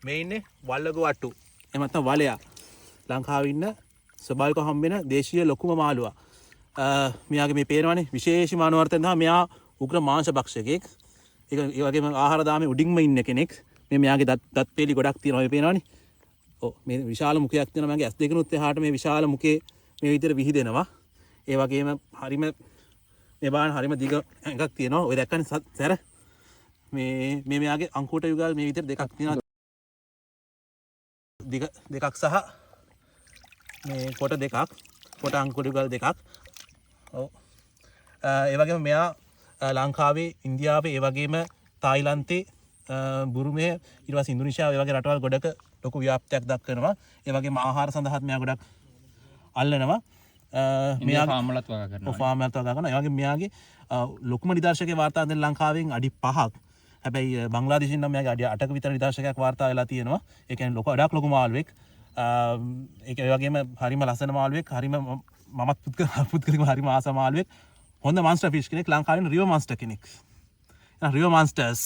මේ ඉන්නේ වල්ලගොවට්ටු. එහෙම නැත්නම් වලයා. ලංකාවේ ඉන්න ස්වභාවිකව හම්බෙන දේශීය ලොකුම මාළුවා. මෙයාගේ මේ පේනවනේ විශේෂම අනුවර්තන තමයි මෙයා උග්‍ර මාංශ භක්ෂකයෙක්. ඒක ඒ වගේම ආහාර දාමේ උඩින්ම ඉන්න කෙනෙක්. මේ මෙයාගේ දත් දත් පෙලි ගොඩක් තියෙනවා මේ පේනවනේ. ඔව්, මේ විශාල මුඛයක් තියෙනවා. මගේ ඇස් දෙකනොත් එහාට මේ විශාල මුඛේ මේ විදිහට විහිදෙනවා. ඒ වගේම හරිම මේ බලන්න හරිම දිග එකක් තියෙනවා. ඔය දැක්කනේ සැර. මේ මේ මෙයාගේ අංකුට යුගල් මේ විදිහට දෙකක් තියෙනවා. දිග දෙකක් සහ මේ කොට දෙකක්. කොට අංකුට යුගල් දෙකක්. ඔව්. ඒ වගේම මෙයා ලංකාවේ, ඉන්දියාවේ, ඒ වගේම තායිලන්තේ, බුරුමේ, ඊට පස්සේ ඉන්දුනීසියාව, ඒ වගේ රටවල් ගොඩක ලොකු ව්‍යාප්තියක් දක්වනවා. ඒ වගේම ආහාර සඳහාත් මෙයා ගොඩක් අල්ලනවා. මෙයා ෆාම් වලත් වගා කරනවා. ඔව්, ෆාම් වලත් වගා කරනවා. ඒ වගේම මෙයාගේ ලොකුම නිදර්ශකේ වාර්තා දෙන ලංකාවෙන් අඩි 5ක්. හැබැයි බංග්ලාදේශයෙන් නම් මෙයාගේ අඩි 8ක විතර නිදර්ශකයක් වාර්තා වෙලා තියෙනවා. ඒ කියන්නේ ලොකු ගොඩක් ලොකු මාළුවෙක්. ඒක ඒ වගේම හරිම ලස්සන මාළුවෙක්. හරිම මමත් පුද්ගලිකව හරිම ආස මාළුවෙක්. හොඳ මොන්ස්ටර් ෆිෂ් කෙනෙක්. ලංකාවේ රිවර් මොන්ස්ටර් කෙනෙක්. එහෙනම් රිවර් මොන්ස්ටර්ස්.